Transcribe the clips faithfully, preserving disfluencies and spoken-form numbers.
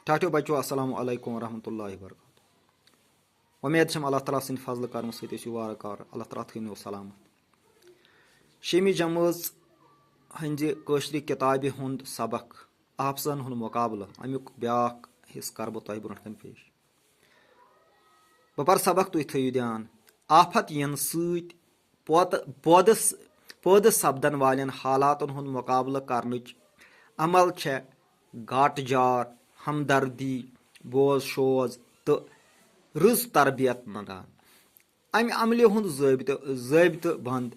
ٹاٹھیو بچو، السلام علیکم ورحمۃ اللہ وبرکاتہ۔ وۄمید چھم اللہ تعالیٰ سٕنٛدِ فضلہٕ کرمہٕ سۭتۍ ٲسِو وارٕ کارٕ، اللہ تعالیٰ تھٲینو سلامت۔ شیٚمہِ جمٲژ ہٕنٛزِ کٲشرِ کِتابہِ ہُنٛد سبق، آفژن ہُنٛد مُقابلہٕ، امیُک بیاکھ حصہٕ کرٕ بہٕ تۄہہِ برونٛٹھ کنہِ پیش۔ بہٕ پرٕ سبق، تُہۍ تھٲیِو دیان۔ آفت یِنہٕ سۭتۍ پوتہٕ پٲدٕ س-، پٲدٕ سپدن والٮ۪ن حالاتن ہُنٛد مُقابلہٕ کرنٕچ عمل چھےٚ گاٹہٕ جار، ہمدردی، بوز شوز تہٕ رٕژ تربیت منٛگان۔ امہِ عملہِ ہُنٛد ضٲبطہٕ، ضٲبطہٕ بنٛد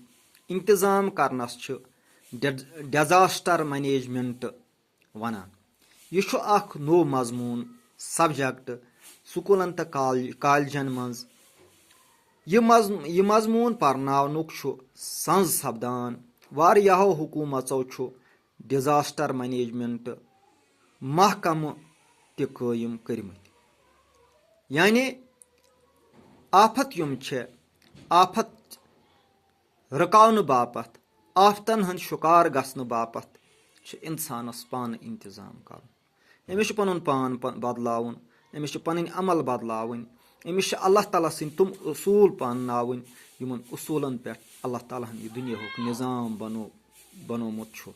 انتظام کرنس چھُ ڈِ-، disaster management ونان۔ یہِ چھُ اکھ نوٚو مضموٗن، subject، سکوٗلن تہٕ کال-، کالجن منٛز۔ یہِ مض-، یہِ مضموٗن پرناونُک چھُ سنز سپدان۔ واریاہو حکوٗمژو چھُ disaster management محکمہٕ تہِ قٲیِم کٔرمٕتۍ۔ یعنی آفت یِم چھِ، آفت رُکاونہٕ باپتھ، آفتن ہُنٛد شکار گژھنہٕ باپتھ چھُ انسانس پانہٕ انتظام کرُن۔ أمِس چھُ پنُن پان پ-، بدلاوُن، أمِس چھُ پنٕنۍ عمل بدلاوٕنۍ، أمِس چھِ اللہ تعالیٰ سٕنٛدۍ تِم اصوٗل پانناوٕنۍ، یِمن اصوٗلن پٮ۪ٹھ اللہ تعالیٰ ہن یہِ دُنیاہُک نظام بنو-، بنوومُت چھُ۔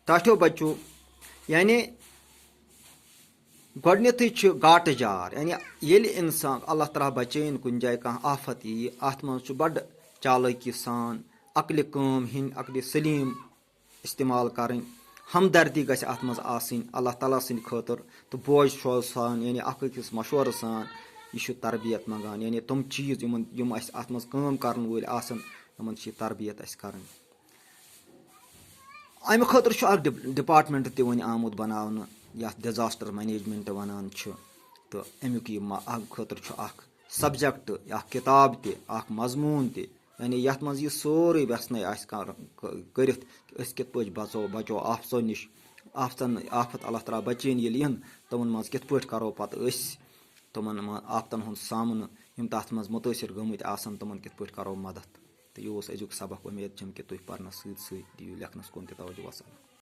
ٹاٹھیو بچو، یعنی گۄڈٕنیتھٕے چھُ گاٹہٕ جار، یعنی ییٚلہِ انسان اللہ تعالیٰ بچٲیِن کُنہِ جایہِ کانٛہہ آفت یِیہِ، اتھ منٛز چھُ بڑٕ چالٲکی سان عقلِ کٲم ہِنٛدۍ، عقلِ سلیٖم استعمال کرٕنۍ، ہمدردی گژھِ اتھ منٛز آسٕنۍ اللہ تعالیٰ سٕنٛدِ خٲطرٕ، تہٕ بوج شوز سان، یعنی اکھ أکِس مشورٕ سان۔ یہِ چھُ تربیت منٛگان، یعنی تِم چیٖز یِمن، یِم اسہِ اتھ منٛز کٲم کرن وٲلۍ آسن، تِمن چھِ یہِ تربیت اسہِ کرٕنۍ۔ امہِ خٲطرٕ چھُ اکھ ڈِ-، department تہِ وۄنۍ آمُت بناونہٕ، یتھ disaster management ونان چھِ، تہٕ امیُک یہِ ما-، امہِ خٲطرٕ چھُ اکھ subject، اکھ کِتاب تہِ، اکھ مضموٗن تہِ، یعنی یتھ منٛز یہِ سورُے ویژھنَے آسہِ کر-، ک-، کٔرِتھ کہِ أسۍ کِتھ پٲٹھۍ بچو، بچو آفژو نِش، آفتن، آفت اللہ تعالیٰ بچٲیِن ییٚلہِ یِن، تِمن منٛز کِتھ پٲٹھۍ کرو پتہٕ أسۍ تِمن ما-، آفتن ہُنٛد سامنہٕ، یِم تتھ منٛز مُتٲثر گٔمٕتۍ آسن، تِمن کِتھ پٲٹھۍ کرو مدد۔ تہٕ یہِ اوس أزیُک سبق۔ اُمید چھم کہِ تُہۍ پرنس سۭتۍ سۭتۍ دِیِو لیکھنس کُن تہِ توجہ۔ وسلام۔